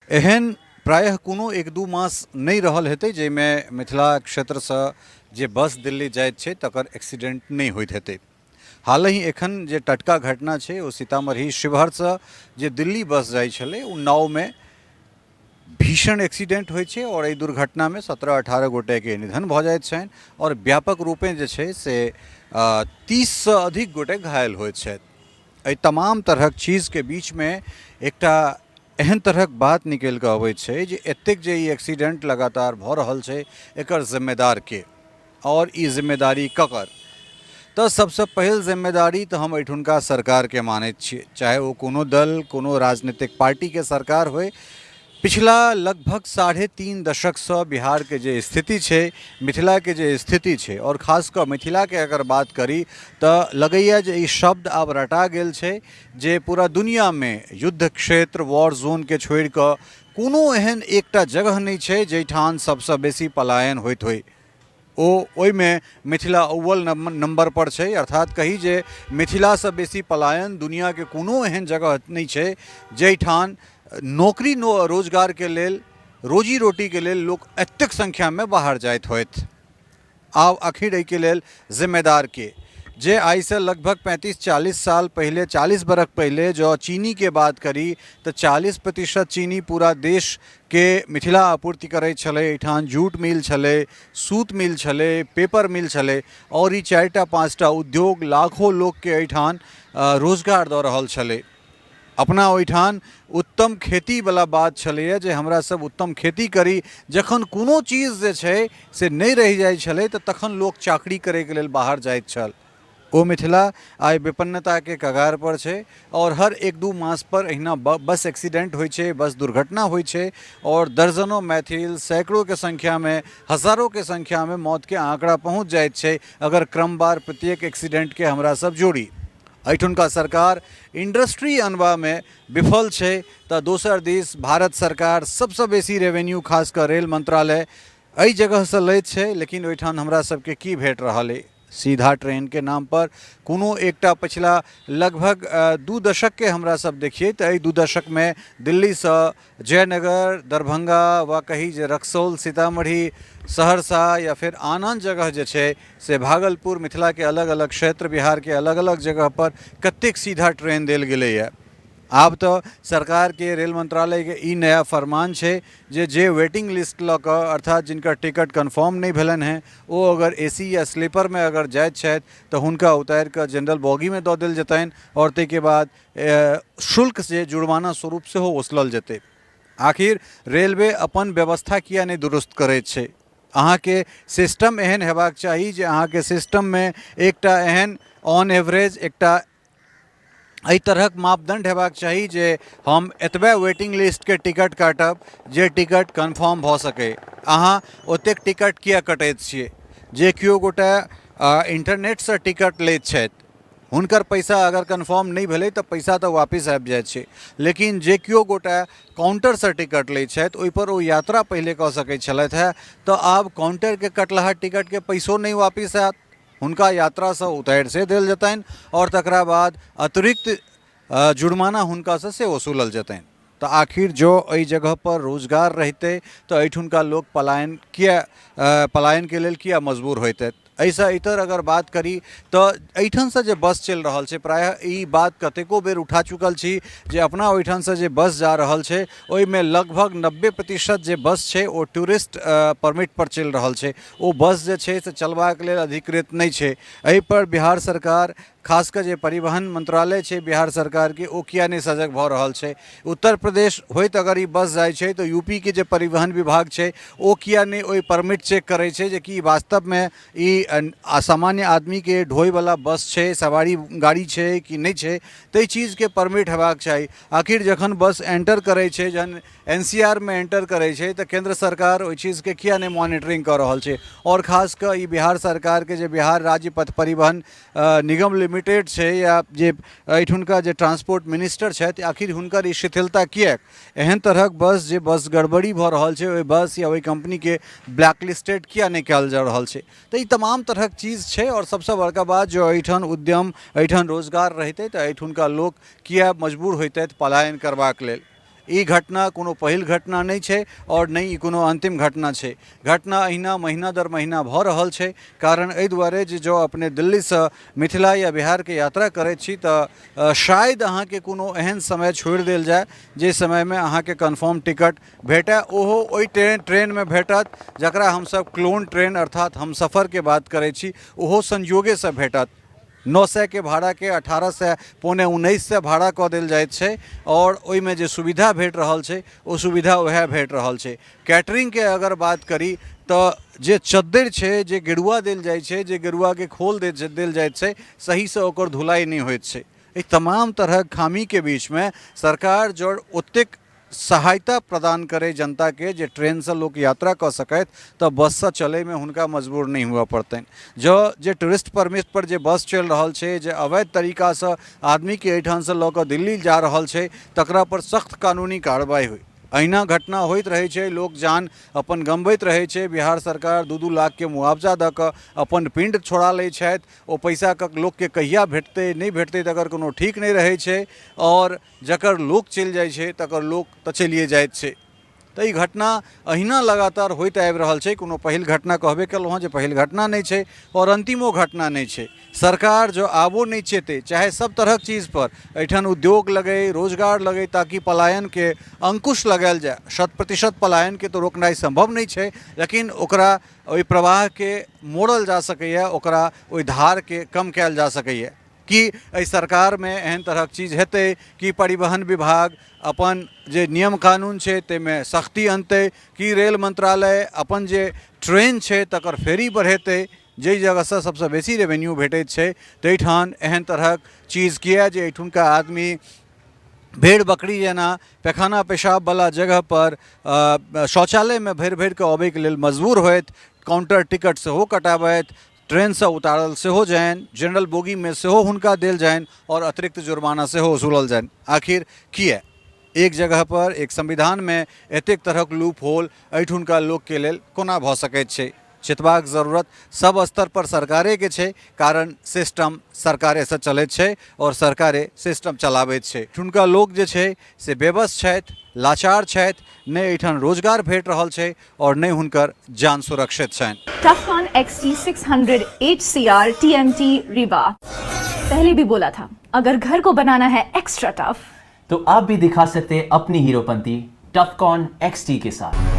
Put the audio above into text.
एहन प्रायः कोनो एक दू मास नहि रहल हेतै जाहिमे मिथिला क्षेत्रसँ जे बस दिल्ली जाइत छै तकर एक्सीडेंट नहि होइत हेतै। हालहि एखन जे टटका घटना छै ओ सीतामढ़ी शिवहरसँ जे दिल्ली बस जाइ छलै उन्नावमे भीषण एक्सीडेंट होइ छै आओर एहि दुर्घटनामे 17-18 गोटेके निधन भऽ जाइत छनि आओर व्यापक रूपे जे छै से 30सँ अधिक गोटे घायल होइत छथि। एहि तमाम तरहक चीजके बीचमे एकटा एहन तरहक बात निकलि कऽ अबैत छै जे एतेक जे ई एक्सीडेंट लगातार भऽ रहल छै एकर जिम्मेदार के आओर ई जिम्मेदारी ककर। तऽ सबसँ पहिल जिम्मेदारी तऽ हम एहिठुनका सरकारके मानैत छियै, चाहे ओ कोनो दल कोनो राजनीतिक पार्टीके सरकार होइ। पिछला लगभग 3.5 दशकसँ बिहारके जे स्थिति छै, मिथिलाके जे स्थिति छै, आओर खास कऽ मिथिलाके अगर बात करी तऽ लगैए जे ई शब्द आब रटा गेल छै जे पूरा दुनिआँमे युद्ध क्षेत्र वॉर जोनके छोड़िकऽ कोनो एहन एकटा जगह नहि छै जाहिठाम सबसँ बेसी पलायन होइत होइ। ओ ओहिमे मिथिला अव्वल नम्बर पर छै, अर्थात कही जे मिथिलासँ बेसी पलायन दुनिआँके कोनो एहन जगह नहि छै जाहिठाम नौकरी रोजगारके लेल रोजी रोटीके लेल लोक एतेक संख्यामे बाहर जाइत होथि। आब आखिर एहिके लेल जिम्मेदार के? जे आइसँ लगभग 35-40 साल पहिले, 40 बरख पहिले जँ चीनीके बात करी तऽ 40% चीनी पूरा देशके मिथिला आपूर्ति करै छलै। एहिठाम जूट मिल छलै, सूत मिल छलै, पेपर मिल छलै आओर ई 4टा 5टा उद्योग लाखों लोकके एहिठाम रोजगार दऽ रहल छलै। अपना ओहिठाम उत्तम खेतीवला बात छलैए जे हमरा सब उत्तम खेती करी। जखन कोनो चीज जे छै से नहि रहि जाइ छलै तऽ तखन लोक चाकरी करैके लेल बाहर जाइत छल। ओ मिथिला आइ विपन्नताके कगारपर छै आओर हर 1-2 मासपर एहिना बस एक्सीडेंट होइ छै, बस दुर्घटना होइ छै आओर दर्जनों मैथिल सैकड़ोके संख्यामे हजारोके संख्यामे मौतके आंकड़ा पहुँच जाइत छै अगर क्रमवार प्रत्येक एक्सीडेंटके हमरा सब जोड़ी। एहिठुनका सरकार इंडस्ट्री अनबामे विफल छै तऽ दोसर दिस भारत सरकार सबसँ बेसी रेवेन्यू खास कऽ रेल मंत्रालय एहि जगहसँ लैत छै, लेकिन ओहिठाम हमरा सबके की भेट रहल अइ? सीधा ट्रेनके नामपर कोनो एकटा पछिला लगभग 2 दशकके हमरा सब देखियै तऽ एहि 2 दशकमे दिल्लीसँ जयनगर, दरभंगा वा कही जे रक्सौल, सीतामढ़ी, सहरसा या फेर आन आन जगह जे छै से भागलपुर, मिथिलाके अलग अलग क्षेत्र, बिहारके अलग अलग जगहपर कतेक सीधा ट्रेन देल गेलैए। आब तऽ सरकारके रेल मंत्रालयके ई नया फरमान छै जे जे वेटिंग लिस्ट लऽ कऽ अर्थात जिनकर टिकट कन्फर्म नहि भेलनि हेँ ओ अगर ए सी या स्लीपरमे अगर जाइत छथि तऽ हुनका उतारि कऽ जनरल बॉगीमे दऽ देल जेतनि आओर ताहिके बाद शुल्क से जुर्माना स्वरूप सेहो वसूलल जेतै। आखिर रेलवे अपन व्यवस्था किया नहि दुरुस्त करैत छै? अहाँके सिस्टम एहन हेबाक चाही जे अहाँके सिस्टममे एकटा एहन ऑन एवरेज एकटा एहि तरहक मापदण्ड हेबाक चाही जे हम एतबे वेटिंग लिस्टके टिकट काटब जे टिकट कन्फर्म भऽ सकै। अहाँ ओतेक टिकट किया कटैत छियै? जे केओ गोटे इन्टरनेटसँ टिकट लैत छथि हुनकर पैसा अगर कन्फर्म नहि भेलै तऽ पैसा तऽ वापिस आबि जाइ छै, लेकिन जे केओ गोटे काउण्टरसँ टिकट लै छथि ओहिपर ओ यात्रा पहिले कऽ सकै छलथि हेँ, तऽ आब काउण्टरके कटलाहा टिकटके पैसो नहि वापिस आयत, हुनका यात्रासँ उतारि से देल जेतनि आओर तकरा बाद अतिरिक्त जुर्माना हुनकासँ से वसूलल जेतनि। तऽ आखिर जँ एहि जगहपर रोजगार रहितै तऽ एहिठुनका लोक पलायन किया पलायनके लेल किया मजबूर होइतथि? एहिसँ इतर अगर बात करी तऽ एहिठामसँ जे बस चलि रहल छै, प्रायः ई बात कतेको बेर उठा चुकल छी जे अपना ओहिठामसँ जे बस जा रहल छै ओहिमे लगभग 90% जे बस छै ओ टूरिस्ट परमिटपर चलि रहल छै। ओ बस जे छै से चलबाक लेल अधिकृत नहि छै। एहिपर बिहार सरकार खास कऽ जे परिवहन मंत्रालय छै बिहार सरकारके ओ किया नहि सजग भऽ रहल छै? उत्तर प्रदेश होइत अगर ई बस जाइ छै तऽ यू पी के जे परिवहन विभाग छै ओ किया नहि ओहि परमिट चेक करै छै जे कि वास्तवमे ई असामान्य आदमीके ढोइवला बस छै, सवारी गाड़ी छै कि नहि छै? ताहि चीजके परमिट हेबाक चाही। आखिर जखन बस एंटर करै छै, जहन एन सी आर मे एंटर करै छै तऽ केन्द्र सरकार ओहि चीजके किया नहि मॉनिटरिंग कऽ रहल छै? आओर खास कऽ ई बिहार सरकारके जे बिहार राज्य पथ परिवहन निगम लिमिटेड छै या जे एहिठुनका जे ट्रांसपोर्ट मिनिस्टर छथि, आखिर हुनकर ई शिथिलता किएक? एहन तरहक बस जे बस गड़बड़ी भऽ रहल छै ओहि बस या ओहि कम्पनीके ब्लैक लिस्टेड किया नहि कयल जा रहल छै? तऽ ई तमाम तरहक चीज छै। आओर सबसँ बड़का बात जे एहिठाम उद्यम एहिठाम रोजगार रहितै तऽ एहिठुनका लोक किया मजबूर होइतथि पलायन करबाक लेल? ई घटना कोनो पहिल घटना नहि छै आओर नहि ई कोनो अन्तिम घटना छै। घटना अहिना महीना दर महीना भऽ रहल छै। कारण एहि दुआरे जे जँ अपने दिल्लीसँ मिथिला या बिहारके यात्रा करैत छी तऽ शायद अहाँके कोनो एहन समय छोड़ि देल जाय जाहि समयमे अहाँके कन्फर्म टिकट भेटय, ओहो ओहि ट्रेनमे भेटत जकरा हमसभ क्लोन ट्रेन अर्थात हमसफरके बात करै छी, ओहो संयोगेसँ भेटत। 900के भाड़ाके 1800 875 भाड़ा कऽ देल जाइत छै आओर ओहिमे जे सुविधा भेट रहल छै ओ सुविधा वएह भेट रहल छै। कैटरिंगके अगर बात करी तऽ जे चद्दरि छै, जे गेरुआ देल जाइ छै, जे गेरुआके खोल देल जाइत छै, सहीसँ ओकर धुलाइ नहि होइत छै। एहि तमाम तरहक खामीके बीचमे सरकार जँ ओतेक सहायता प्रदान करै जनताके जे ट्रेनसँ लोक यात्रा कऽ सकथि तऽ बससँ चलैमे हुनका मजबूर नहि हुअ पड़तनि। जँ जे टूरिस्ट परमिट पर जे बस चलि रहल छै, जे अवैध तरीकासँ आदमीके एहिठामसँ लऽ कऽ दिल्ली जा रहल छै, तकरा पर सख्त कानूनी कार्रवाइ होइ। अहिना घटना होइत रहै छै, लोक जान अपन गमबैत रहै छै। बिहार सरकार 2-2 लाखके मुआवजा दऽ कऽ अपन पिण्ड छोड़ा लै छथि। ओ पैसा लोकके कहिया भेटतै नहि भेटतै तकर कोनो ठीक नहि रहै छै आओर जकर लोक चलि जाइ छै तकर लोक तऽ चलिए जाइत छै। तऽ ई घटना अहिना लगातार होइत आबि रहल छै। कोनो पहिल घटना कहबे केलहुँ हँ जे पहिल घटना नहि छै आओर अन्तिमो घटना नहि छै। सरकार जँ आबो नहि चेतै, चाहे सब तरहक चीजपर एहिठाम उद्योग लगै, रोजगार लगै, ताकि पलायनके अंकुश लगायल जाय। 100% पलायनके तऽ रोकनाइ सम्भव नहि छै, लेकिन ओकरा ओहि प्रवाहके मोड़ल जा सकैए, ओकरा ओहि धारके कम कयल जा सकैए। की एहि सरकारमे एहन तरहक चीज हेतै? कि परिवहन विभाग अपन जे नियम कानून छै ताहिमे सख्ती अनतै? कि रेल मंत्रालय अपन जे ट्रेन छै तकर फेरी बढ़ेतै? जाहि जगहसँ सबसँ बेसी रेवेन्यू भेटैत छै ताहिठाम एहन तरहक चीज किए जे एहिठुनका आदमी भेड़ बकरी जेना पैखाना पेशाबवला जगहपर शौचालयमे भरि भरिकऽ अबैके लेल मजबूर होथि, काउण्टर टिकट सेहो कटाबथि, ट्रेनसँ उतारल सेहो जानि, जनरल बोगीमे सेहो हुनका देल जानि आओर अतिरिक्त जुर्माना सेहो वसूलल जानि। आखिर किए एक जगहपर एक संविधानमे एतेक तरहक लूप होल एहिठुनका लोकके लेल कोना भऽ सकैत छै? चेतबाक जरूरत सब स्तर पर सरकारेके छै, कारण सिस्टम सरकारेसँ चलैत छै आओर सरकारे सिस्टम चलाबैत छै। एहिठुनका लोक जे छै से बेबस छथि, लाचार छथि, नहि एहिठाम रोजगार भेट रहल छै आओर नहि हुनकर जान सुरक्षित छनि। Tufcon XT600 HCR TMT Rewa। पहले भी बोला था, अगर घर को बनाना है एक्स्ट्रा टफ तो आप भी दिखा सकते हैं अपनी हीरोपंती टफकॉन XT के साथ।